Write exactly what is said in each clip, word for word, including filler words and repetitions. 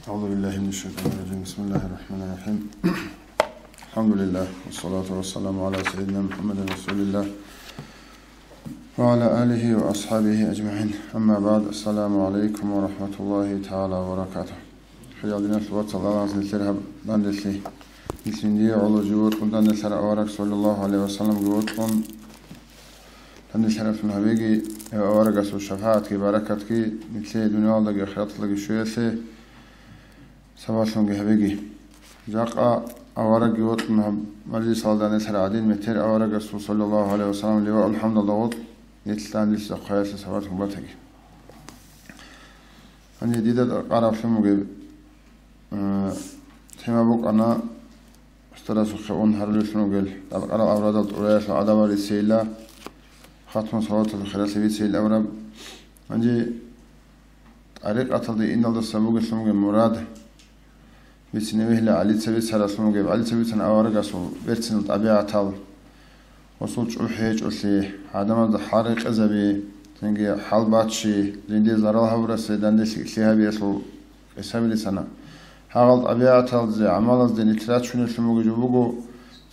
أعوذ بالله من الشيطان الرجيم. بسم الله الرحمن الرحيم. الحمد لله، والصلاة والسلام على سيدنا محمد رسول الله وعلى آله وأصحابه أجمعين. أما بعد، السلام عليكم ورحمة الله تعالى وبركاته. Хириял диналъул вацал, Аллагьас нилъер гьаб данделъи, нилъ жиндие гӀоло животлъун данделъараб авараг саллаллагьу гӀалайгьи вассаламги вокьун, данделъараблъун гьабеги, гьев аварагасул шапагӀатги баракатги нилъее дуниялалдаги ахираталдаги щвеялъе сабаблъунги гьабеги. Жакъа аварагги вокьун гьаб мажлисалда данделъараб гӀадин, метер аварагасул саллаллагьу гӀалайгьи вассалам ливаул хӀамдалда вокь нилъ данделъизехъ хъваялъе сабаблъун батаги. Гьанже дида тӀадкъараблъун бугеб, э, тема букӀана, устарасухъе ун гьарулелъун ругел тӀадкъарал аврадал тӀураялъул адабал рицейилла, хатму салаваталъул хиралъи бицейилла абураб. Гьанже тӀарикъаталде иналдаса бугелъун бугеб мурад, бицине вегьила гӀалица бицаралъун бугеб, гӀалица бицана аварагасул берцинал тӀабигӀатал, гъосул чӀухӀи гьечӀолъи, гӀадамазда хӀал рекъезаби, цинги хӀал баччи, жиндие зарал гьабурасе данделъи лъи гьабиялъул къисаби рицана. Гьагъал тӀабигӀаталде, гӀамалазде нилъ рачунелъун бугеб жо буго,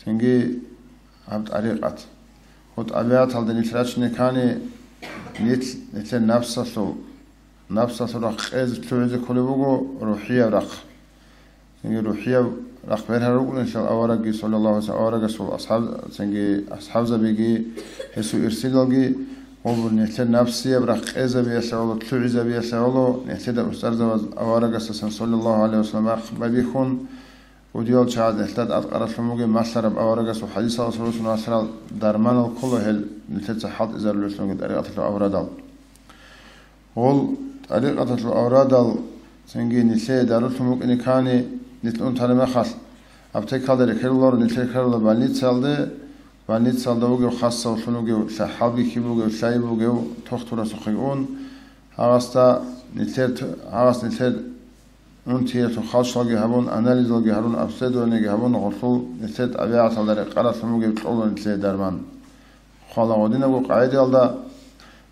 цинги гьаб тӀарикъат. Гьеб тӀабигӀаталде нилъ рачине ккани, нилъ, нилъер напсалъул, напсалъул рахъ къезе лъугӀизе кколеб буго рухӀияб рахъ. Цинги рухӀияб рахъ бергьараб рукӀунелъул аварагги, саллаллагьу гӀалайгьи вассалам, аварагасул асхӀаб-, цинги асхӀабзабиги, гьесул ирсилалги, гъоб нилъер напсияб рахъ къезабиялъе гӀоло, лъугӀизабиялъе гӀоло, нилъеда устарзабаз аварагасдасан, саллаллагьу гӀалайгьи вассалам, рахъ байбихьун, кӀудиял чагӀаз нилъеда тӀадкъараблъун бугеб малъараб аварагасул хӀадисалъул росун васарал дарманал ккола гьел нилъеца хӀалтӀизарулелъунги тӀарикъаталъул аврадал. Гъол тӀарикъаталъул аврадал цинги нилъее дарулъун букӀине ккани, нилъ унтараб мехалъ, аптекалда рекеруларо, нилъ рекеруларо больницаялде, больницаялда вугев хасавлъун вугев, лъа-, хӀалбихьи бугев, лъай бугев, тохтурасухъе ун, гьагъасда нилъер т-, гьагъас нилъер унтиялъул халщалги гьабун, анализалги гьарун, обследованиеги гьабун, гъолъул нилъер тӀабигӀаталда рекъаралъун бугеб кьола нилъее дарман. Хвала гъодинабго къагӀидаялда,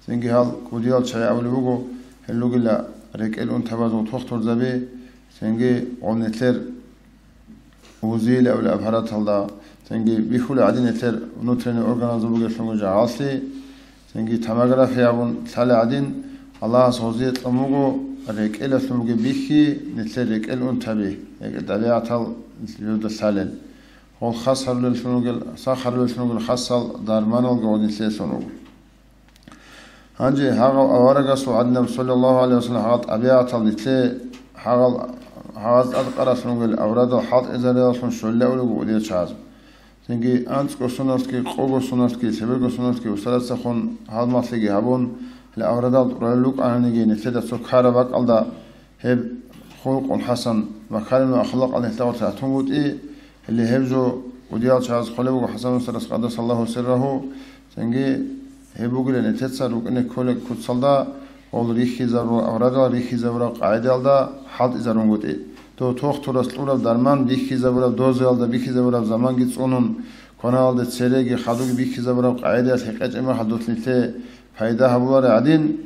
цинги гьал кӀудиял чагӀи абулеб буго, гьел ругила рекӀел унтабазул тохтурзаби, цинги гъол нилъер УЗИ-ял абулеб аппараталда, цинги бихьулеб гӀадин нилъер внутренний органазул бугеблъунго жагьаллъи, цинги томография абун лъалеб гӀадин, Аллагьас гъозие кьун буго рекӀелалъун бугеб бихьи, нилъер рекӀел унтаби, рекӀел тӀабигӀатал журда лъалел. Гъол хас гьарулеллъун ругел, сах гьарулеллъун ругел хасал дарманалги гъодинлъиялъун руго. Гьанже гьагъав аварагасул гӀадинаб, саллаллагьу гӀалайгьи вассалам, гьагъал тӀабигӀатал нилъее, гьагъал, гьагъаз тӀадкъаралъун ругел аврадал хӀалтӀизариялъун щолилаулего удиял чагӀаз. Цинги анцӀго соналъги, къого соналъги, лъеберго соналъги устарацахун гьалмагълъиги гьабун, гьел аврадал тӀуралел рукӀананиги, нилъеда цо ккараб бакӀалда гьеб хулукъул хӀасан, макаримул ахлакъал нилъ гъорлъ ратунгутӀи, гьеле гьеб жо кӀудиял чагӀаз холеб буго ХӀасан устарас, къаддасаллагьу сиррагьу, цинги гьеб бугилан нилъеца рукӀине кколеб куцалда, гъол рихьизабураб, аврадал рихьизабураб къагӀидаялда хӀалтӀизарунгутӀи. Дов тохтурас кьураб дарман бихьизабураб дозаялда бихьизабураб заманги цӀунун, кваналде цереги хадуги бихьизабураб къагӀидаялъ гьекъечӀеб мехалъ дулъ нилъее пайда гьабулареб гӀадин,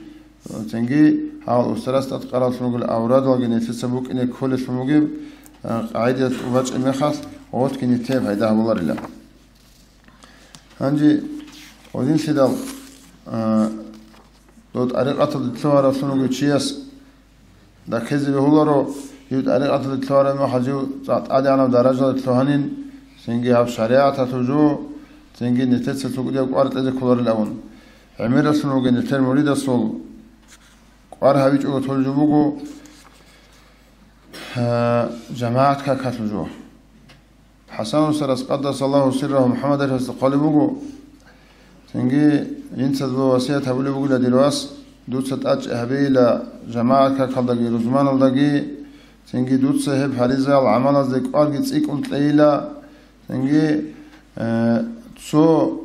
цинги гьал устарас тӀадкъаралъун ругел аврадалги нилъеца букӀине кколелъун бугеб, а, къагӀидаялъ тӀубачӀеб мехалъ, гъотги нилъее пайда гьабуларила. Гьанже гъодинлъидал, а, дов тӀарикъаталде лъугьаралъун ругев чияс даккезе бегьуларо, жив тӀарикъаталде лъугьараб мехалъ жив цӀакъ тӀадегӀанаб даражалде лъугьанин, цинги гьаб шаригӀаталъул жо, цинги нилъеца цо кӀудияб кӀвар кьезе кколарилан абун. ГӀемералъун ругел нилъер муридасул кӀвар гьабичӀого толеб жо буго, а, жамагӀат какалъул жо. ХӀасан устарас, къаддасаллагьу сиррагьу, МухӀаммад архӀасда хъвалеб буго, цинги жинцазе васият гьабулеб бугила дир вас, дуца тӀадчӀи гьабейила жамагӀат какалдаги рузманалдаги, цинги дуца гьеб фаризаял гӀамалазде кӀварги цӀикӀкӀун кьейила, цинги, э, цо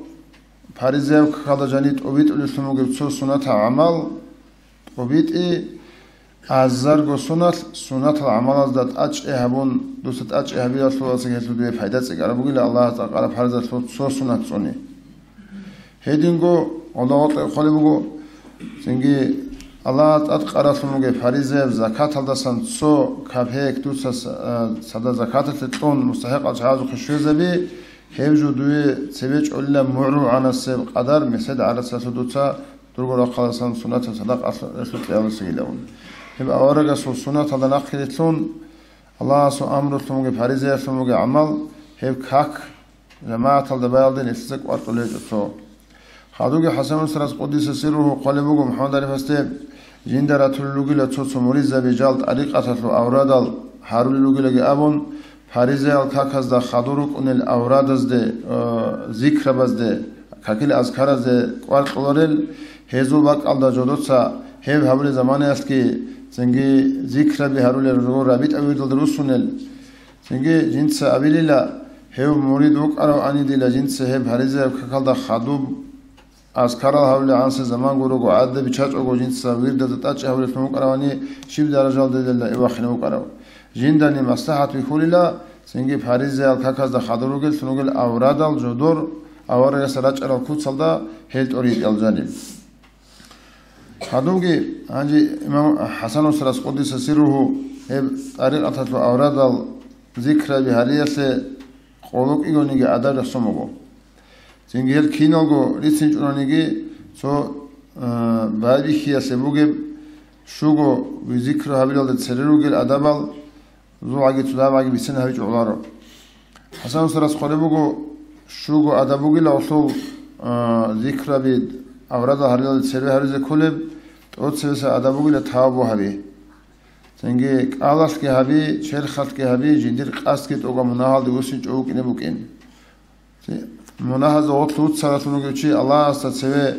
фаризаяв какалда жаниб тӀобитӀулелъун бугеб цо сунатал гӀамал, тӀобитӀи азарго суналъ, сунатал гӀамалазда тӀадчӀи гьабун, дуца тӀадчӀи гьабиялъуласа гьелъул дуе пайда цӀикӀкӀараб бугила, Аллагьас тӀадкъараб фарзалъул цо сунат цӀуни. Гьединго гъода-гъотӀа хъвалеб буго, цинги Аллагьас тӀадкъаралъун бугеб фаризаяб закаталдасан цо капеек дуца с-, а, цадахъ закаталъе кьун мустахӀикъал чагӀазухъе щвезаби, гьеб жо дуе цебе чӀолила мугӀрулгӀанасеб къадар месед гӀарацалъур дуца дурго рахъалдасан суннатаб садакъалъулъ кьеялдасагилан. Гьеб аварагасул суннаталда нахърилълъун, Аллагьасул амрулъун бугеб, фаризаялъун бугеб гӀамал, гьеб как жамагӀаталда баялде нилъеца кӀвар кьолеб гьечӀо цо. Хадубги ХӀасан устарас къуддиса сирругьу хъвалеб буго МухӀаммад ГӀарифасде, жинда ратулел ругила цо-цо муридзаби жал тӀарикъаталъул аврадал гьарулел ругилаги абун, фаризаял каказда хадур рукӀунел аврадазде, э, зикрабазде, какил азкаразде кӀвар кьоларел, гьезул бакӀалда жодоца гьеб гьабулел заманаялъги цинги зикраби гьарулел руго рабитӀа вирдалда руссунел. Цинги жинца абилила, гьев мурид вукӀаравани дила жинца гьеб гьаризаяб какалда хадуб азкарал гьавлегӀанси заман гурого гӀадаб бичачӀого жинца вирдазда тӀачӀи гьавлелъун вукӀаравани, щиб даражалда дила ивахине вукӀарав. Жиндани маслахӀат бихьулила, цинги фаризаял каказда хадур ругеллъун ругел аврадал жодор аварагасда рачӀарал куцалда гьел тӀоритӀел жаниб. Гьадубги гьанже имам ХӀасан устарас къуддиса сирругьу гьеб тӀарикъаталъул аврадал зикраби гьариялъе къоло кӀигониги адаб рехсон буго. Цинги гьел киналго рицинчӀунаниги цо, э, байбихьиялъе бугеб щуго зикру гьабилалда цере ругел адабал, зугӀаги цо дагьабги бицин гьабичӀо гӀоларо. ХӀасан устарас хъвалеб буго, щуго адаб бугила гьелъул, а, зикраби аврадал гьарилалде цебе гьаризе кколеб, тӀоцебесеб адаб бугила тавбу гьаби. Цинги кӀалалъги гьаби, черхалъги гьаби, жиндир къасдги тӀокӀаб мунагьалде вуссинчӀо вукӀине букӀин. Мунагьазда гъорлъ вуссаралъун вугев чи Аллагьасда цеве,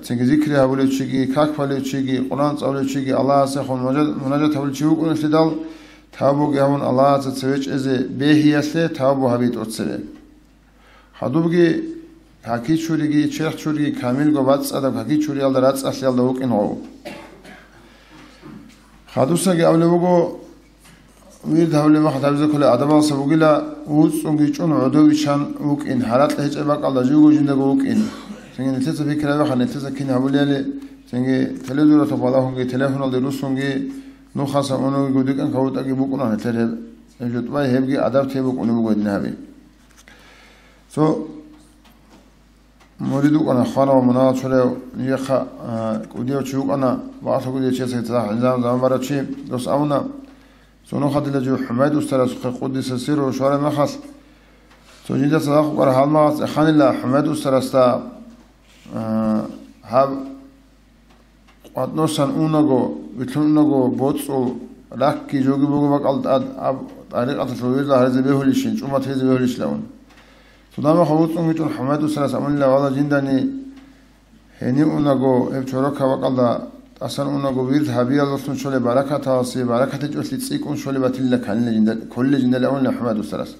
цинги зикри гьабулев чиги, как балев чиги, Къуран цӀалулев чиги, Аллагьасехун мунажат, мунажат гьабулев чи вукӀунелъидал, тавбуги гьабун Аллагьасда цеве чӀезе бегьиялъе тавбу гьаби тӀоцебе. Хадубги какичуриги, черхчуриги камилго бацӀцӀадаб какичуриялда рацӀцӀалъиялда вукӀин гъов. Хадусаги абулеб буго, вирд гьабулеб мехалъ гьабизе кколеб адабалдаса бугила, вуцӀцӀунги чӀун гӀодов виччан вукӀин, гьаракь гьечӀеб бакӀалда живго жиндаго вукӀин. Цинги нилъеца пикри гьабеха, нилъеца кин гьабулели, цинги теледуратухъ балагьунги, телефоналде руссунги, нухаса унуги гудикӀан кавутӀаги букӀуна нилъер гьеб, гьеб жутӀбай гьебги адаб те букӀунеб буго гьедин гьаби. Цо мурид вукӀана, хварав мунагьал чурав, нижехъа, а, кӀудияв чи вукӀана, бакъалъа кӀудияв чиясда гьитӀизаб гӀинзан заман барав чи, дос абуна, цо нухалъ дила жив ХӀумайд устарасухъе къуддиса сирругьу щвараб мехалъ, цо жинда цадахъ вукӀарав гьалмагъас эханила ХӀумайд устарасда, а, гьаб къватӀносан унаго, вилълъун унаго боцӀул раккги жоги буго бакӀал тӀад, аб тӀарикъаталъул вирда гьаризе бегьулищин, чӀумат гьезе бегьулищилан. Цо дагьаб мехалъ вуцӀцӀун вичӀун ХӀумайд устарас абунила, вала, жиндани гьенив унаго, гьеб чорокаб бакӀалда тӀасан унаго вирд гьабиялдалъун щолеб баракаталасе, баракат гьечӀолъи цӀикӀкӀун щолеб батилила кканила жинда, кколила жиндали абунила ХӀумайд устарас.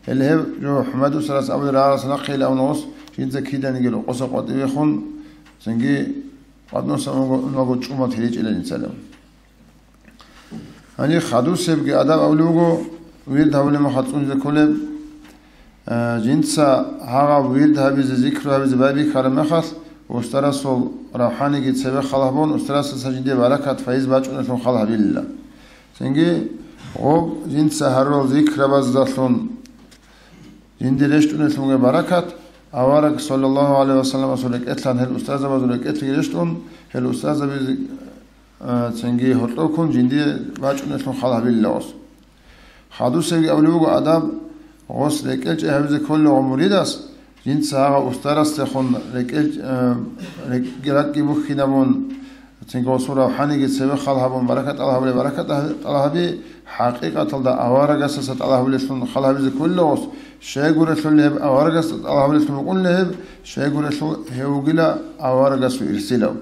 Гьеле гьеб жо ХӀумайд устарас абулеб рагӀарас нахъе илан гъос, жинца киданиги рокъоса къватӀивехун, цинги къватӀносан унаго, унаго чӀумат гьечӀила жинцали. Гьанир хадусебги адаб абулеб буго, вирд гьабулеб мехалъ цӀунизе кколеб, а, жинца гьагъаб вирд гьабизе, зикру гьабизе байбихьараб мехалъ, устарасул равхӀаниги цебе хал гьабун, устарасдаса жинде баракат, файз бачӀунелъун хал гьабилила. Цинги гъоб жинца гьарурал зикрабаздалъун жинде рещтӀунелъунги баракат, авараг, саллаллагьу гӀалайгьи вассаламасул рекӀелъан гьел устарзабазул рекӀелъги рещтӀун, гьел устарзабазе, а, цинги гьоркьоб ккун жинде бачӀунелъун хал гьабилила гъос. Хадусебги абулеб буго адаб, гъос рекӀелчӀей гьабизе кколелъул муридас, жинца гьагъав устарасдехун рекӀел-, э, рекӀ-, ракӀги бухьинабун, цинги гъосул равхӀаниги цебе хал гьабун, баракат тӀалаб гьабулеб, баракат тӀалаб гьаби, хӀакъикъаталда аварагасдаса тӀалаб гьабулелъун хал гьабизе кколила гъос, щайгурелъул гьеб аварагасда тӀалаб гьабулелъун букӀунила гьеб, щайгурелъул гьев вугила аварагасул ирсилав.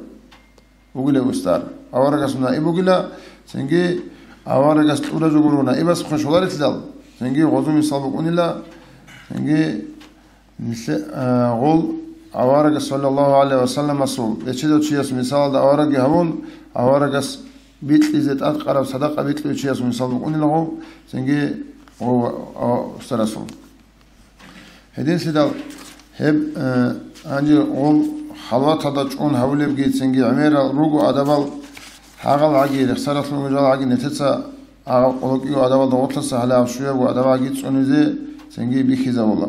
Вугилев устар. Аварагасул наиб вугила, цинги аварагас кьураб жо гуро наибас хъван щоларелъидал, цинги гъозул мисал букӀунила, цинги нилъе-, а, гъол аварагас, саллаллагьу гӀалайгьи вассаламасул, бечедав чиясул мисалалда аварагги гьабун, аварагас бикьизе тӀадкъараб садакъа бикьулев чиясул мисал букӀунила гъов, цинги гъов, а, устарасул. Гьединлъидал гьеб, э, гьанже гъол халваталда чӀун гьавулебги, цинги гӀемерал руго адабал гьагъал гӀаги, рехсаралъун жал гӀаги нилъеца гьагъал къулукъиго адабалда гъорлъаса гьале гьаб щуябго адаб гӀаги цӀунизе цинги бихьизабула.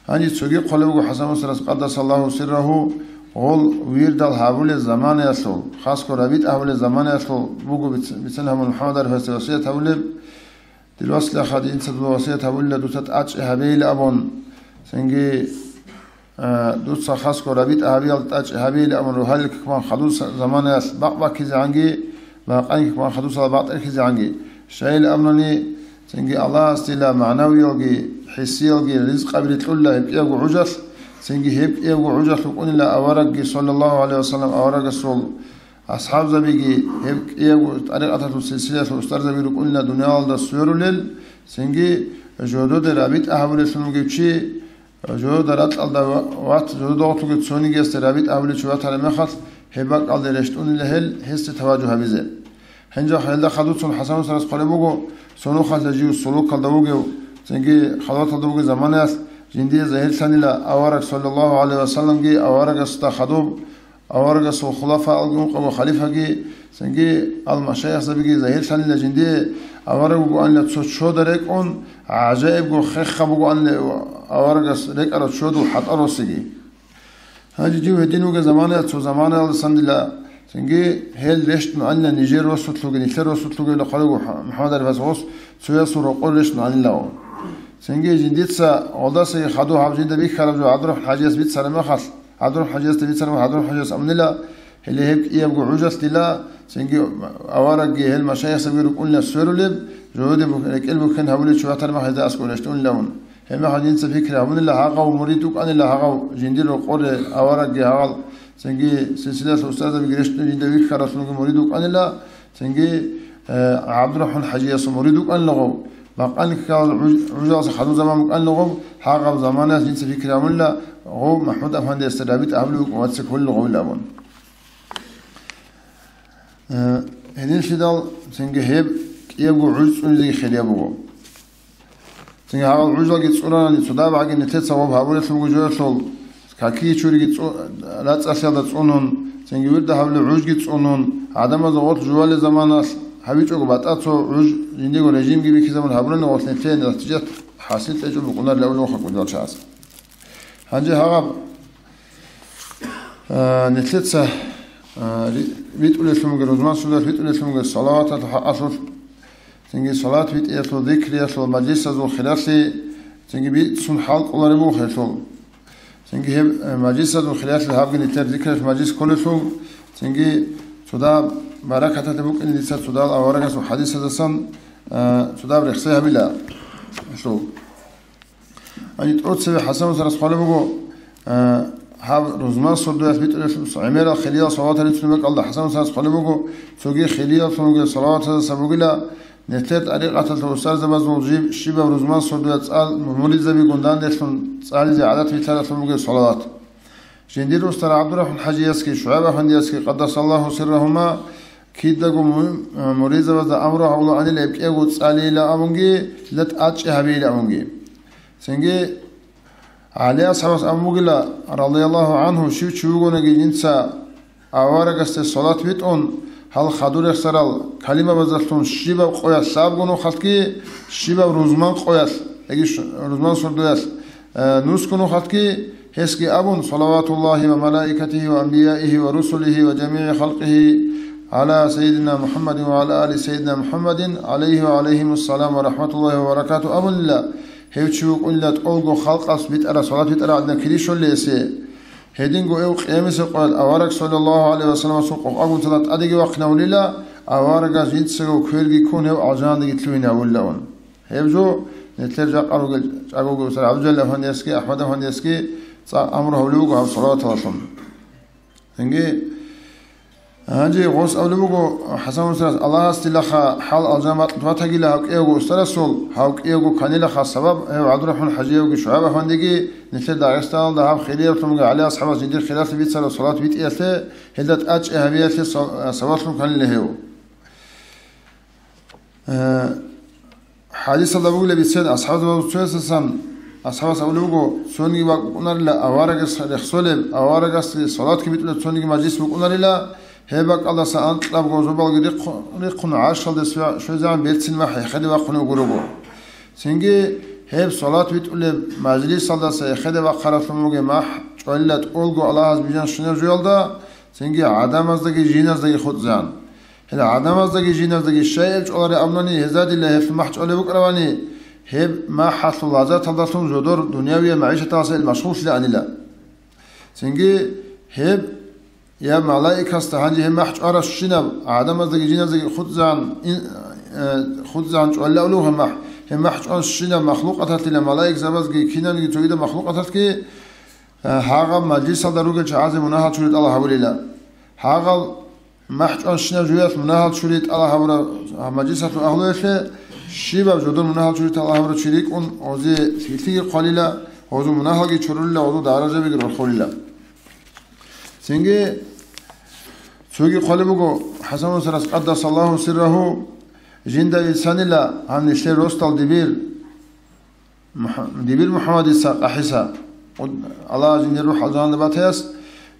Гьанже цоги хъвалеб буго ХӀасан устарас, къаддасаллагьу сиррагьу, гъол вирдал гьабулел заманаялъул, хасго рабитӀа гьабулел заманаялъул буго биц-, бицен гьабун МухӀаммад Арифасе васият гьабулеб, дир василаха, дица дуда васият гьабулила дуца тӀачӀи гьабейилан абун, цинги, а, дуца хасго рабитӀа гьабиялда тӀачӀи гьабейилан абун, рогьалил какман хадур заманаялъ бакъ баккизегӀанги, бакъанил какман хадусала бакъ тӀерхьизегӀанги, щайилан абунани, цинги Аллагьас дила магӀнавиялги, хӀиссиялги ризкъаби рикьулила гьеб кӀиябго гӀужалъ, цинги гьеб кӀиябго гӀужалъ букӀунила аварагги, саллаллагьу гӀалайгьи вассалам, аварагасул асхӀабзабиги, гьеб кӀиябго тӀарикъаталъул силсилаялъул устарзаби рукӀунила дуниялалда сверулел, цинги жододе рабитӀа гьабулеллъун вугев чи, жодода ракьалда ва-, ват, жодода гъорлъ вугев цонигиясде рабитӀа гьабулев чи ватараб мехалъ, гьеб бакӀалде рещтӀунила гьел, гьесде таважугь гьабизе. Гьанже гьелда хадуцун ХӀасан устарас хъвалеб буго, цо нухалъ жив сулукалда вугев, цинги халваталда вугев заманаялъ жиндие загьирлъанила авараг, саллаллагьу гӀалайгьи вассаламги, аварагасда хадуб, аварагасул хулафаалги ункъабго халифаги, цинги ал-машайихзабиги загьирлъанила жиндие авараг вугоанила цо чода рекӀун, гӀажаибго хехха бугоанила аварагас рекӀарав чодул хӀатӀа росиги. Гьанже жив гьедин вугев заманаялъ цо заманаялдасан дила, цинги гьел рещтӀун анила нижер росулъуги, нилъер росулъуги, хъвалеб буго МухӀаммад Арифас гъос, цоясул рокъор рещтӀун анилаго. Цинги жиндица гъолдасаги хадув гьаб жинда бихьараб жо ГӀабдурахӀман ХӀажияс бицараб мехалъ, ГӀабдурахӀман ХӀажиясда бицараб мехалъ, ГӀабдурахӀман ХӀажияс абунила, гьеле гьеб кӀиябго гӀужалъ дила, цинги аварагги гьел машайихзабиги рукӀунила сверулеб, жододе бух-, рекӀел бухьен гьабулев чи ватараб мехалъ гьезда аскӀор рещтӀунилан. Гьеб мехалъ жинца пикри гьабунила, гьагъав мурид вукӀанила, гьагъав жиндир рокъоре аварагги гьагъал, цинги силсилаялъул устарзабиги рещтӀун жинда вихьаралъунги мурид вукӀанила, цинги, э, ГӀабдурахӀман ХӀажиясул мурид вукӀанилаго, бакъанил ккалал гӀуж-, гӀужаласа хадур заман букӀанилаго, гьагъаб заманаялъ жинца пикри гьабунила, гъов МахӀмуд-афандиясда рабитӀа гьабулев вукӀун вацал кколел гъовилан абун. Э, гьединлъидал цинги гьеб кӀиябго гӀуж цӀунизеги хирияб буго. Цинги гьагъал гӀужалги цӀунани, цо дагьабги нилъеца гъоб гьабулелъул буго жоялъул, какиги чуриги цӀу-, рацӀцӀалъиялда цӀунун, цинги вирда гьабулеб гӀужги цӀунун, гӀадамазда гъорлъ жувалеб заманалъ гьабичӀого батӀа цо гӀуж жиндиего режимги бихьизабун гьабурани гъорлъ нилъее натижат хӀасил тӀечӀеб букӀунарилан абулеб хакӀудал чагӀаз. Гьанже гьагъаб, а, нилъеца, а, ри-, витӀулелъун бугеб, рузман сордоялъ витӀулелъун бугеб салаваталъул хӀакъалъулъ, цинги салават битӀиялъул, зикриялъул, мажлисазул хиралъи, цинги бицун хӀал кӀолареб буго гьелъул. Цинги гьеб, э, мажлисазул хиралъи гьабги нилъер зикриялъул мажлис кколелъул, цинги цо дагьаб баракаталъе букӀине дица цо дагьал аварагасул хӀадисаздасан, э, цо дагьаб рехсей гьабила гьелъул. Гьанже тӀоцебе ХӀасан устарас хъвалеб буго, а, гьаб рузман сордоялъ битӀулелъул гӀемерал хирияб салаватал рицунеб бакӀалда ХӀасан устарас хъвалеб буго, цоги хириялъун бугеб салаватаздаса бугила, нилъер тӀарикъаталъул устарзабазул жиб щибаб рузман сордоялъ цӀал муридзабигун данделъун цӀализе гӀадат битӀаралъун бугеб салават. Жиндир устар ГӀабдурахӀман ХӀажиясги ШугӀайб афандиясги, къаддасаллагьу сиррагьума, кидаго му-, муридзабазда амру гьабулаанила гьеб кӀиябго цӀалейилан абунги, гьелда тӀачӀи гьабейилан абунги. Цинги ГӀали асхӀабас абун бугила, радияллагьу гӀангьу, щив чи вугониги жинца аварагасде салат битӀун, гьал хадур рехсарал калимабазалъун щибаб къоялъ лъабго нухалъги, щибаб рузман къоялъ, яги ш-, рузман сордоялъ, э, нусго нухалъги, гьесги абун: «Салаватуллагьи ва малаикатигьи ва анбияигьи ва русулигьи ва жамигӀи халкъигьи гӀала Сайидина МухӀаммадин ва гӀала али Сайидина МухӀаммадин, гӀалайгьи ва гӀалайгьимуссалам ва рахӀматуллагьи ва баракатугьу», абунила, гьев чи вукӀунила тӀолго халкъалъ битӀараб салат битӀараб гӀадин кири щолел гьесие. Гьединго гьев къиямасеб къоялъ авараг, саллаллагьу гӀалайгьи вассаламасул къокъагун цадахъ тӀадеги вахъинавулила, аварагас жинцаго кверги ккун гьев алжанадеги лъугьинавулилан. Гьеб жо нилъер жакъа ругел чӀаго гӀусар ГӀабдулжалил афандиясги, АхӀмад афандиясги цӀакъ амру гьабулеб буго гьаб салаваталъун. Цинги гьанже гъос абулеб буго ХӀасан устарас: «Аллагьас дилаха хӀал алжан батӀ батагила гьав кӀиявго устарасул, гьав кӀиявго кканилаха сабаб гьев ГӀабдурахӀман ХӀажиевги ШугӀайб афандиги, нилъер Дагъистаналда гьаб хириялъун бугеб ГӀали асхӀабас жиндир хиралъи бицараб салат битӀиялъе, гьелда тӀачӀи гьабиялъе саб-, сабаблъун кканила гьев». Э, хӀадисалда бугила бицен, асхӀабзабазул цоясасан АсхӀабас абулеб буго, цониги бакӀ букӀунарила аварагас рехсолеб, аварагасги салатги битӀулеб цониги мажлис букӀунарила, гьеб бакӀалдаса анкьабго зобалги рихъ-, рихъун гӀаршалде све-, щвезегӀан берцин махӀ эхеде вахъунев гурого. Цинги гьеб салат битӀулеб мажлисалдаса эхеде вахъараблъун бугеб махӀ чӀвалила тӀолго Аллагьас бижан щунеб жоялда, цинги гӀадамаздаги жиназдаги хутӀзан. Гьел гӀадамаздаги жиназдаги щайил чӀвалареб абунани, гьезда дила гьелъул махӀ чӀвалеб букӀаравани, гьеб махӀалъул лаззаталдалъун жодор дунявияб магӀишаталдаса ил машгъуллъилаанила. Цинги гьеб я малаикасда гьанже гьеб махӀ чӀварабщинаб гӀадамаздаги жиназдаги хутӀзан, ин-, э, хутӀзан чӀвалилаулев гьеб махӀ, гьеб махӀ чӀванщинаб махлукъаталъила малаикзабазги кинабниги цогидаб махлукъаталъги, э, гьагъаб мажлисалда ругел чагӀазе мунагьал чури тӀалаб гьабулила. Гьагъал махӀ чӀванщинаб жоялъ мунагьал чури тӀалаб гьабураб мажлисалъул агьлуялъе щибаб жодор мунагьал чури тӀалаб гьабурав чи рикӀкӀун, гъозе лъилъиги хъвалила, гъозул мунагьалги чурулила, гъозул даражабиги рорхулила. Цинги цоги хъвалеб буго ХӀасан устарас, къаддасаллагьу сиррагьу, жинда ицанила гьанилъер росдал дибир, МухӀ-, дибир МухӀаммадица къахӀиса, Аллагь жиндир рухӀ алжаналда батаяс,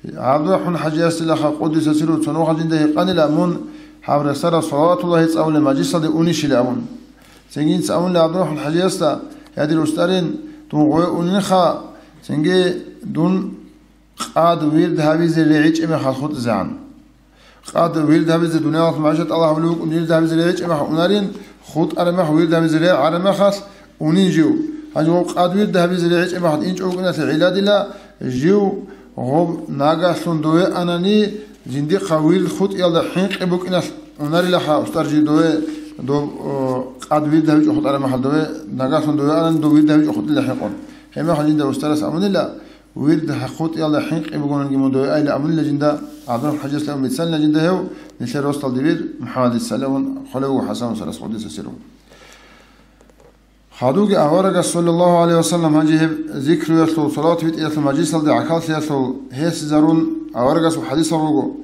ГӀабдурахӀман ХӀажиясдилаха къуддиса сирругьу цо нухалъ жинда гьикъанила мун гьаб рехсараб салаватуллагьи цӀалулеб мажлисалде унищила абун. Цинги инца абунила ГӀабдурахӀман ХӀажиясда, я дир устӀарин, дун гъое унинха, цинги дун къад вирд гьабизе регӀичӀеб мехалъ хутӀизегӀан. Къад вирд гьабизе, дуниялалъ мажа тӀалаб гьабулеб букӀун вирд гьабизе регӀичӀеб мехалъ унарин, хутӀараб мехалъ вирд гьабизе регӀараб мехалъ унин жив. Гьанже гъов къад вирд гьабизе регӀичӀеб мехалъ инчӀо вукӀиналъе гӀилладила жив гъов нагагьлъун дове анани, жиндихъа вирд хутӀиялда хӀинкъи букӀиналъ унарилаха, устӀар жив дове, дов, о, къад вирд гьабичӀо хутӀараб мехалъ дове, нагагьлъун дове анани, дов вирд гьабичӀо хутӀила хӀинкъун. Гьеб мехалъ жинда устарас абунила, вирд хутӀиялда хӀинкъи бугониги мун дове айила абунила жинда, ГӀабдурахӀман ХӀажиясда абун бицанила жинда гьев, нилъер росдал дибир МухӀаммадица абун хъвалеб буго ХӀасан устарас къуддиса сирругьу. Хадубги аварагас, саллаллагьу гӀалайгьи ва саллам, гьанже гьеб зикруялъул, салават битӀиялъул мажлисалде гӀахьаллъиялъул гьесизарун, аварагасул хӀадисал руго.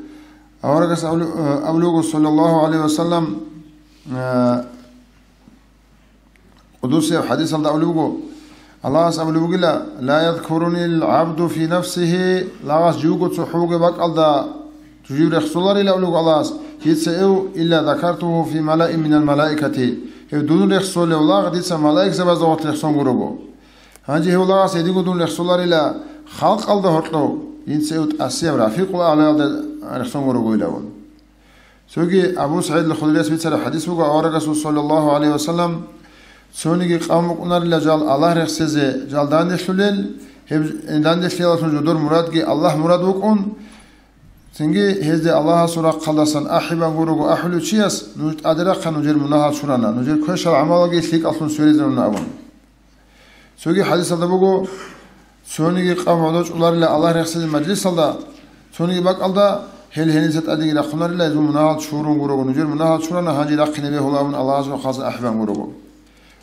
Аварагас абулеб-, э, абулеб буго, саллаллагьу гӀалайгьи ва саллам, э, Къудусияб хӀадисалда абулеб буго, Аллагьас абулеб бугила, «Ла язкурунил гӀабду фи нафсигьи», лагъас живго цохӀо вугеб бакӀалда жив рехсоларила абулеб буго Аллагьас, дица эв, «илла закартугьу фи малаин минал малаикати», гьев дун рехсолев лагъ дица малаикзабазда гъорлъ рехсон гурого. Гьанже гьев лагъас гьединго дун рехсоларила халкъалда гьоркьов, дица эв тӀасияб рафикъул аълаялда рехсон гурого илавун. Цоги Абу СагӀид ал-Худрияс бицараб хӀадис буго, аварагасул, саллаллагьу гӀалайгьи ва саллам, цониги къавм букӀунарила жал Аллагь рехсезе, жал данделъулел, гьеб данделъиялалъун жодор мурадги Аллагь мурад вукӀун, цинги гьезде Аллагьасул рахъалдасан ахӀи бан гурого ахӀулев чияс нуж тӀаде рахъа, нужер мунагьал чурана, нужер квешал гӀамалаги лъикӀаллъун сверизаруна абун. Цоги хӀадисалда буго, цониги къавм гӀодов чӀоларила Аллагь рехсезе мажлисалда, цониги бакӀалда, гьел гьениса тӀадеги рахъунарила, гьезул мунагьал чурун гурого, нужер мунагьал чурана, гьанже рахъине бегьула абун Аллагьасул рахъалдасан ахӀи бан гурого.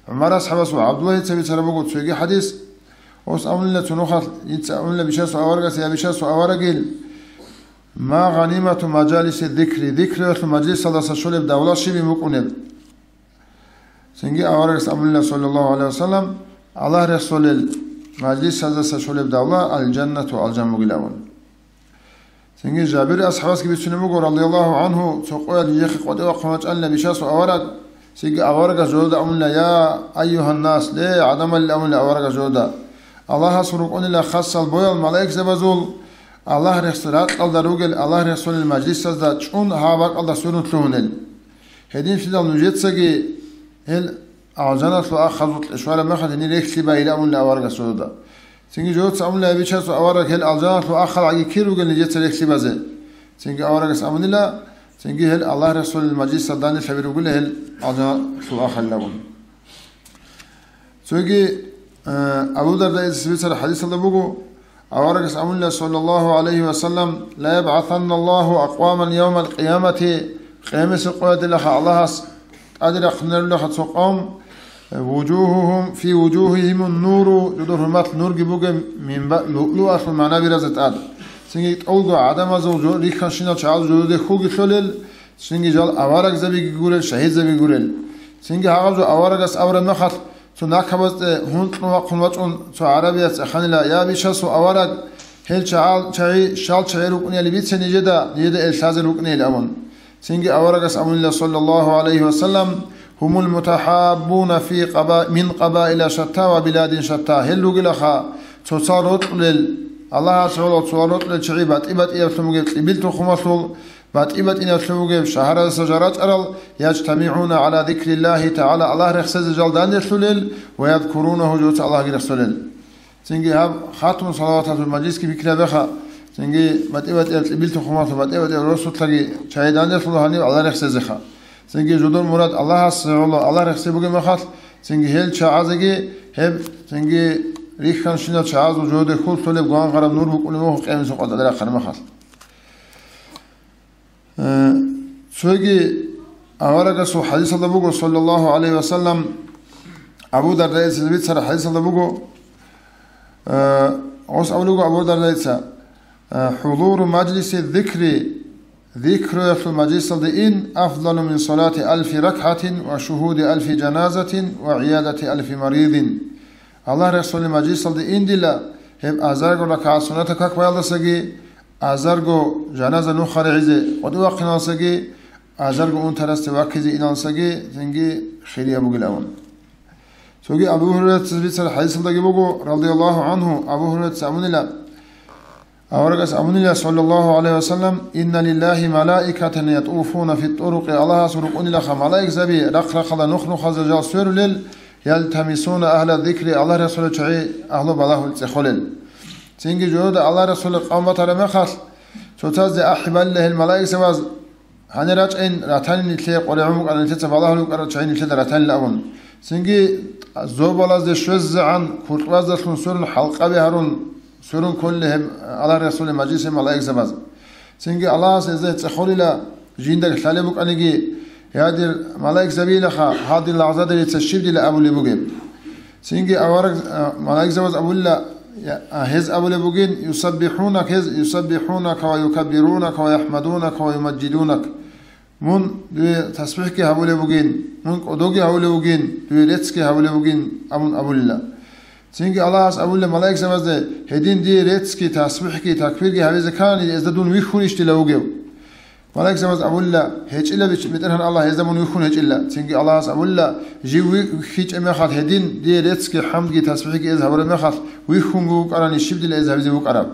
ГӀумар асхӀабасул ГӀабдуллагьица бицараб буго цоги хӀадис, ос абунила цо нухалъ, дица абунила бишасул аварагас, я бишасул аварагил, ма гъанимату мажалиси зикри, зикруялъул мажлисалдаса щолеб давла щибин букӀунеб? Цинги аварагас абунила, саллаллагьу гӀалайгьи ва саллам, Аллагь рехсолел мажлисаздаса щолеб давла алжаннату алжан бугилавун. Цинги Жабир асхӀабасги бицунеб буго, радияллагьу гӀангьу, цо къоялъ нижехъе къватӀивахъун вачӀанила бишасул авараг, цинги аварагас жодада абунила, я айюгьаннас, ле, гӀадамалил абунила аварагас жодада. Аллагьасул рукӀунила хасал боял малаикзабазул, Аллагь рехс-, ракьалда ругел Аллагь рехсолел мажлисазда чӀун гьаб бакӀалда сверун лъугьунел. Гьединлъидал нужецаги гьел алжаналъул ахалъул кьешвараб мехалъ гьенир рехлъи байила абунила аварагас жодада. Цинги жодоца абунила, я бишасул авараг, гьел алжаналъул ахал гӀаги кир ругел нижеца рехлъи базе? Цинги аварагас абунила, цинги гьел Аллагь рехсолел мажлисалда данделъаби ругила гьел алжаналъул ахалилавун. Цоги, э, Абу Дардаица бицараб хӀадисалда буго, аварагас абунила, саллаллагьу гӀалайгьи ва саллам, ла ябгӀасанналлагьу акъваман явмал къиямати, къиямасеб къоялдалаха Аллагьас тӀаде рахъунарулаха цо къавм, вужугьугьум, фи вужугьигьимун нуру, жодор гьурмат нурги бугеб, мин ба-, луълуалъул магӀна биразе тӀад. Цинги тӀолго гӀадамазул жо-, рихьанщинал чагӀазул жододе хьулги лъолел, цинги жал аварагзабиги гурел, шагьидзаби гурел. Цинги гьагъаб жо аварагас абураб мехалъ, Цо накабазде гьункьун вахъун вачӀун цо гӀарабияс цӀеханила: «Я, бичасул авараг, гьел чагӀал чагӀи щал чагӀи рукӀунели бице нижеда, нижеда эр лъазе рукӀунейилан», – абун. Цинги аварагас абунила, саллаллагьу гӀалайгьи ва саллам: «Гьумул мутахӀаббуна фи къаба-, мин къабаила шатта ва биладин шатта». Гьел ругилаха цоцал рокьулел, Аллагьас гӀоло цоцал рокьулел чагӀи батӀи-батӀиялъун бугеб кьибил тухумалъул, батӀи-батӀиналъун бугеб шагьараздаса жал рачӀарал, яжтамигӀуна гӀала зикриллагьи тагӀала, Аллагь рехсезе жал данделъулел, ва ядкурунагьу, жуца Аллагьги рехсолел. Цинги гьаб хатму салаваталъул мажлисги пикри гьабеха, цинги батӀи-батӀияб кьибил тухумалъул батӀи-батӀияб росулъаги чагӀи данделъула гьаниб Аллагь рехсезеха. Цинги жодор мурад Аллагьасе гӀоло Аллагь рехсей бугеб мехалъ, цинги гьел чагӀазеги гьеб, цинги рихьанщинал чагӀазул жодехулъулеб гвангъараб нур букӀунеб буго къиямасеб къватӀалда рахъараб мехалъ. Э, цоги аварагасул хадисалда буго, саллаллагьу гӀалайгьи ва саллам, Абу Дардаица бицараб хадисалда буго, э, гъос абулеб буго Абу Дардаица, э, «ХӀузуру мажлиси зикри», зикруялъул мажлисалде ин, «афдалу мин салати алфи ракгӀатин ва шугьуди алфи жаназатин ва гӀиядати алфи маридин». Аллагь рехсолел мажлисалде индила гьеб азарго ракагӀат суннатаб как баялдасаги, азарго жаназа нухаригӀизе къватӀивахъиналдасаги, азарго унтарасде ваккизе иналдасаги цинги хирияб бугилан. Цоги Абу Гьурайрацаца бицараб хадисалдаги буго, радияллагьу гӀангьу, Абу Гьурайраца абунила, аварагас абунила, саллаллагьу гӀалайгьи ва саллам: «Инна лиллагьи малаикатан ятӀуфуна фи тӀурукъи», Аллагьасул рукӀунилаха малаикзаби рахъ-рахъалда нух-нухалда жал сверулел, «ялтамисуна агьла зикри», Аллагь рехсолел чагӀи агьлу балагьул цӀехолел. Цинги жугьуда Аллагь рехсолел къавм батараб мехалъ, цоцазде ахӀи балила гьел малаикзабаз: «Гьанир рачӀайин, ратани нилъее къваригӀун букӀараб, нилъеца балагьун букӀараб чагӀи нилъеда ратанилан», – абун. Цинги зобалазде щвезегӀан куркьбаздалъун сверун хӀалкъаби гьарун, сверун кколила гьеб Аллагь рехсолел мажлисе малаикзабаз. Цинги Аллагьас гьезда цӀехолила жинда лъалеб букӀаниги: «Я дир малаикзабилаха, гьал дир лагъзадерица щиб дила абулеб бугеб?» Цинги авараг, а, малаикзабаз абулила, я, а, гьез абулеб бугин: «Юсаббихунак», гьез: «Юсаббихунака ва юкаббирунака ва яхӀмадунака ва юмаджидунак». Мун дуе тасбихӀги гьабулеб бугин, мун кӀодоги гьавулев вугин, дуе реццги гьавулев вугин, абун абулила. Цинги Аллагьас абулила малаикзабазда: «Гьедин дие реццги, тасбихӀги, такбирги гьавизе ккани, гьезда дун вихьунищ дила вугев?» Малаикзабаз абулила: «ГьечӀила, бич-, БетӀергьан Аллагь, гьезда мун вихьун гьечӀила». Цинги Аллагьас абулила: «Жив ви-, вихьичӀеб мехалъ, гьедин дие реццги, хӀамдги, тасбихӀги эз гьабураб мехалъ, вихьунги вукӀарани щиб дила эз гьабизе вукӀараб?»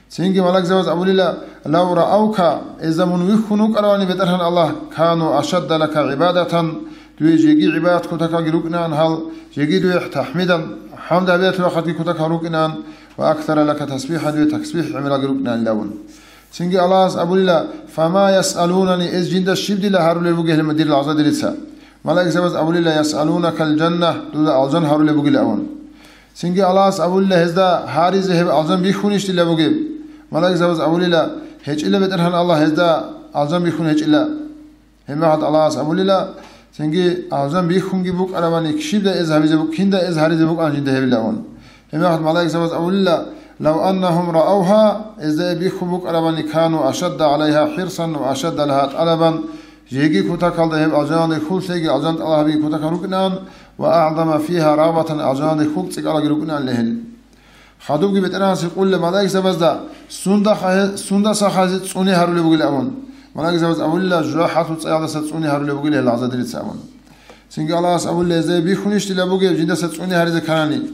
Цинги малаикзабаз абулила: «Лав раавка», эзда мун вихьун вукӀаравани, БетӀергьан Аллагь, «кану ашадда лака гӀибадатан», дуе жеги гӀибадат кутакалги рукӀинаан гьал, жеги дуе тахӀмидан, хӀамд гьабиялъул рахъалги кутакал рукӀинаан, «ва аксара лака тасбихӀан», дуе тасбихӀ гӀемералги рукӀинаан илавун. Цинги Аллагьас абулила: «Фама ясъалунани», эз жинда щиб дила гьарулел бугел дир лагъзадерица? Малаикзабаз абулила: «Ясъалунакал жанна», дуда алжан гьарулеб бугила авун. Цинги Аллагьас абулила гьезда гьаризе гьеб алжан бихьунищ дила бугеб? Малаикзабаз абулила: «ГьечӀила, БетӀергьан Аллагь, гьезда алжан бихьун гьечӀила». Гьебмехалъ Аллагьас абулила: «Цинги алжан бихьунги букӀарабани, щибда эз гьабизе бу-, кинда эз гьаризе букӀан жинда гьебилавун?» Гьебмехалъ малаикзабаз абулила: «Лав аннагьум раавгьа», эзда бихьун букӀарабани, «кану ашадда гӀалайгьа хӀирсан ва ашадда лагьа тӀалабан», жеги кутакалда гьеб алжаналде хьул лъеги, алжан тӀалаб гьабиги кутакал рукӀинаан, «ва агӀзама фигьа рагъбатан», алжаналде хьул цӀикӀкӀалаги рукӀинаан лъегьел. Хадубги БетӀергьанас гьикъула малаикзабазда: «Сундаха гье-, сундаса гьазе цӀуне гьарулеб бугел?» абун. Малаикзабаз абулила: «ЖужахӀалъул цӀаялдаса цӀуне гьарулеб бугел гьел лагъзадерица», абун. Цинги Аллагьас абулила: «Гьезда бихьунищ дила бугеб жиндаса цӀуне гьаризе кканани?»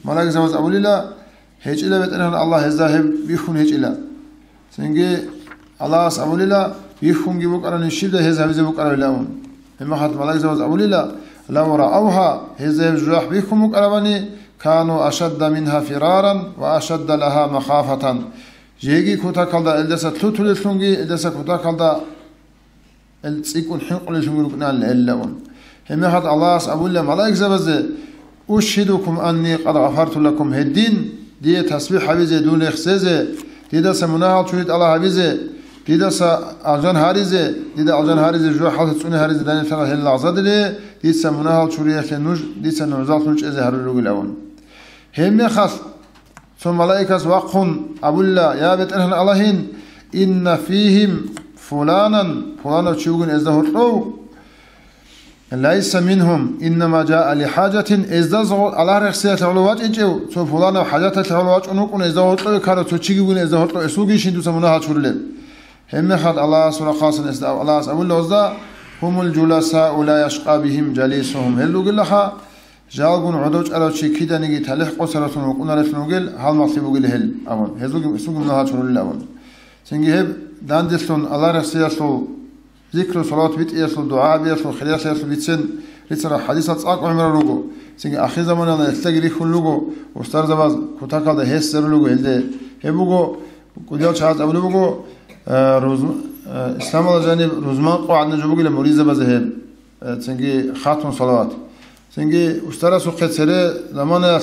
Малаикзабаз абулила: «ГьечӀила, БетӀергьан Аллагь, гьезда гьеб бихьун гьечӀила». Цинги Аллагьас абулила: «Бихьунги букӀарани, щибда гьез гьабизе букӀарабилан?» Гьебмехалъ малаикзабаз абулила: «Лав раавгьа», гьезда гьеб жужахӀ бихьун букӀарабани, «кану ашадда мингьа фираран ва ашадда лагьа махафатан». Жеги кутакалда элдаса лъутулеллъунги, элдаса кутакалда эл цӀикӀкӀун хӀинкъулеллъунги рукӀинаан гьелилавун. Гьебмехалъ Аллагьас абулила малаикзабазде: «Ушгьидукум анни къад гъафарту лакум», гьедин, дие тасбихӀ гьабизе, дун рехсезе, дидаса мунагьал чури тӀалаб гьабизе, дидаса алжан гьаризе, дида алжан гьаризе, жужахӀалъе цӀуне гьаризе данилъала гьел лагъзадере, дица мунагьал чуриялъе нуж дица нугӀзал лъучӀезе гьарулел ругилавун. Гьебмехалъ цо малаикас вахъун абулила: «Я БетӀергьан Аллагьин, инна фигьим фуланан», пуланав чи вугин эзда гьоркьов, Лайса мингьум, иннама жаа лихӀажатин, эзда зо-, Аллагь рехсиялъе гӀоло вачӀинчӀев, цо пуланав хӀажаталъе гӀоло вачӀун вукӀун, эзда гьоркьове ккарав цо чиги вугин, эзда гьоркьов эс вугищин дуца мунагьал чурулеб? Гьебмехалъ Аллагьасул рахъалъан эсда Аллагьас абула гьезда: «Гьумул жуласау ла яшкъа бигьим жалисугьум». Гьел ругелаха, жалгун гӀодов чӀарав чи киданиги талихӀ къосаралъун вукӀунарелъун вугел, гьалмагълъи бугел гьел, абун. Гьезулги, гьезулги мунагьал чурулел, абун. Цинги гьеб данделъун Аллагь рехсиялъул зикру, салават битӀиялъул, дугӀа гьабиялъул, хиралъиялъул бицен рицарал хӀадисал цӀакъ гӀемерал руго. Цинги ахирзаманалда гьелъаги рихьун руго, устарзабаз кутакалда гьес зарулего гьелде. Гьеб буго, кӀудиял чагӀаз абулеб буго, э, руз-, э, исламалда жаниб рузман къо гӀадин жо бугила муридзабазе гьеб, э, цинги хатун салават. Цинги устарасухъе цере заманаялъ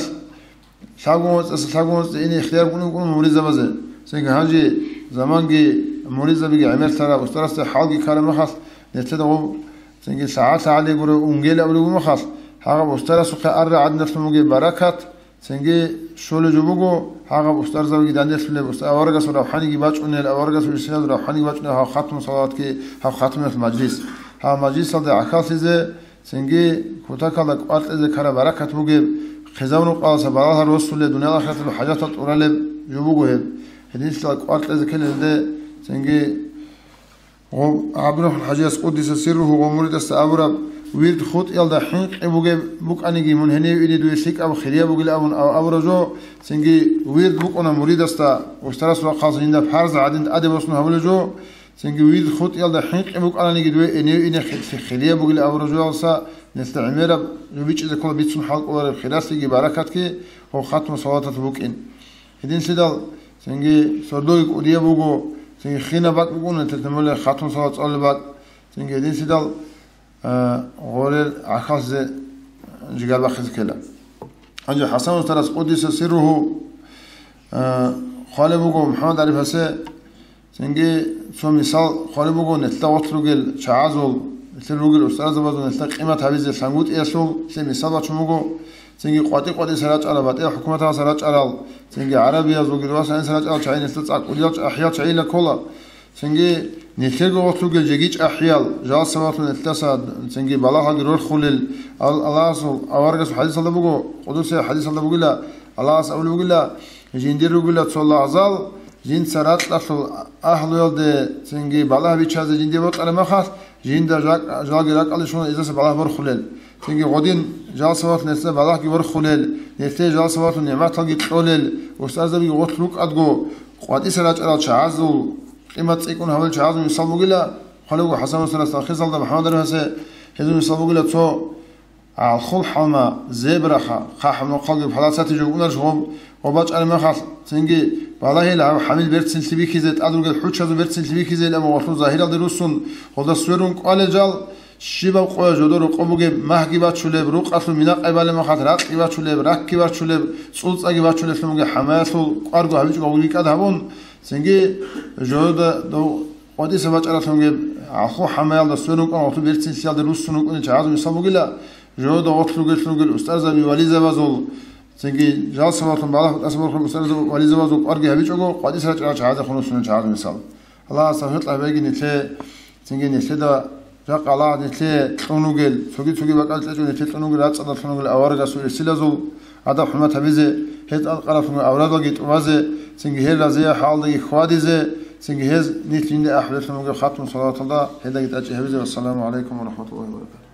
лъабгун вацӀцӀаса лъабгун вацӀцӀа ине ихтияр букӀун букӀун муридзабазе. Цинги гьанже заманги муридзабиги гӀемерлъараб, устарасда хӀалги ккараб мехалъ, нилъеда гъоб цинги лъагӀа-лъагӀали гуро унгел абулеб мехалъ, гьагъаб устарасухъе арра гӀадиналъун бугеб баракат, цинги щолеб жо буго, гьагъаб устарзабиги данделъулеб, уста-, аварагасул равхӀаниги бачӀунел, аварагасул рисиналъул равхӀаниги бачӀунел гьав хатму салаватги, гьав хатмиялъ мажлис. Гьав мажлисалда гӀахьаллъизе, цинги кутакалда кӀвар кьезе ккараб баракат бугеб, хъизан-рукъаласа балагьал росулеб, дуниял-ахираталъул хӀажатал тӀуралеб жо буго гьеб. Гьединлъидал кӀвар кьезе ккелелде, цинги гъо-, ГӀабдурахӀман ХӀажияс, къуддиса сирругьу, гъо муридасда абураб, вирд хутӀиялда хӀинкъи бугеб букӀаниги, мун гьенив ине дуе лъикӀаб хирияб бугилан абун аб-, абураб жо, цинги вирд букӀуна муридасда, устарасул рахъалъан жинда парз гӀадин тӀаде босун гьабулеб жо, цинги вирд хутӀиялда хӀинкъи букӀананиги дуе гьенив ине хи-, хи-, хирияб бугилан абураб жоялдаса, нилъеда гӀемераб жо бичӀчӀизе ккола бицун хӀал кӀолареб хиралъиги баракатги гьеб хатму салаваталъ букӀин. Гьединлъидал цинги сордоги кӀудияб буго, цинги хинаб бакӀ букӀуна, тетамуле хатун салат цӀалулеб бакӀ, цинги гьединлъидал, а, гъорел гӀахьаллъизе жигар бахъизе ккела. Гьанже ХӀасан устарас, къуддиса сирругьу, а, хъвалеб буго МухӀаммад ГӀарифасе, цинги цо мисал хъвалеб буго нилъеда гъорлъ ругел чагӀазул, нилъер ругел устарзабазул нилъеда къимат гьабизе лъангутӀиялъул нилъее мисал бачун буго, цинги къватӀи-къватӀиса рачӀарал, батӀиял хӀукуматалдаса рачӀарал, цинги гӀарабиязулги росаниса рачӀарал чагӀи нилъеда цӀакъ кӀудиял чӀахӀиял чагӀила ккола. Цинги нилъерго гъорлъ ругел жеги чӀахӀиял, жал сабаблъун нилъедаса цинги балагьалги рорхулел, Ал-, Аллагьасул аварагасул хӀадисалда буго, къудусияб хӀадисалда бугила, Аллагьас абулеб бугила, жиндир ругила цо лагъзал, жинца ракьалъул агьлуялде цинги балагь биччазе жиндие бокьараб мехалъ, жинда жак-, жалги ракӀалде щун гьезаса балагь борхулел. Цинги гъодин жал сабаблъун нилъеда балагьги борхулел, нилъее жал сабаблъун нигӀматалги кьолел, устарзабиги гъорлъ рукӀадго, къватӀиса рачӀарал чагӀазул, къимат цӀикӀкӀун гьавел чагӀазул мисал бугила, хъвалеб буго ХӀасан устарас талхисалда МухӀаммад ГӀарифасе, гьезул мисал бугила цо гӀалхул хӀалма, зебраха, хъахӀаб нохъалги палацати жо букӀунарищ гъоб, гъоб бачӀараб мехалъ, цинги балагьила гьаб хӀамил берцинлъи бихьизе, тӀад ругел хӀучазул берцинлъи бихьизейилан гъорлъул загьиралде руссун, гъолда сверун кӀвалел жал, щибаб къоялъ жодор рокъоб бугеб, магьги бачулеб, рукъалъул минакъай балеб мехалъ ракьги бачулеб, ракки бачулеб, цӀулцӀаги бачулеблъун бугеб хӀамаялъул кӀварго гьабичӀого гъури кӀад гьабун, цинги жодода дов къватӀиса бачӀаралъун бугеб гӀалхул хӀамаялда сверун кӀван гъорлъул берцинлъиялде руссун рукӀунел чагӀазул мисал бугила, жодода гъорлъ ругеллъун ругел устарзаби вализабазул, цинги жал сабаблъун балагь батӀиса борхулел устарзаби вализабазул кӀварги гьабичӀого, къватӀиса рачӀарал чагӀазехун руссунел чагӀазул мисал. Аллагьас тавфикъ гьабеги нилъее, цинги нилъеда жакъа Аллагьас нилъее кьун ругел, цоги-цоги бакӀал кьечӀого нилъее кьун ругел рацӀцӀадалъун ругел аварагасул ирсилазул адаб-хӀурмат гьабизе, гьез тӀадкъаралъун ругел аврадалги тӀубазе, цинги гьел разияб хӀалдаги хьвадизе, цинги гьез нилъ жинда ахӀулеллъун ругел хатму салаваталда гьелдаги тӀадчӀи гьабизе. Вассаламу гӀалайкум ва рахӀматуллагьи ва баракатугь.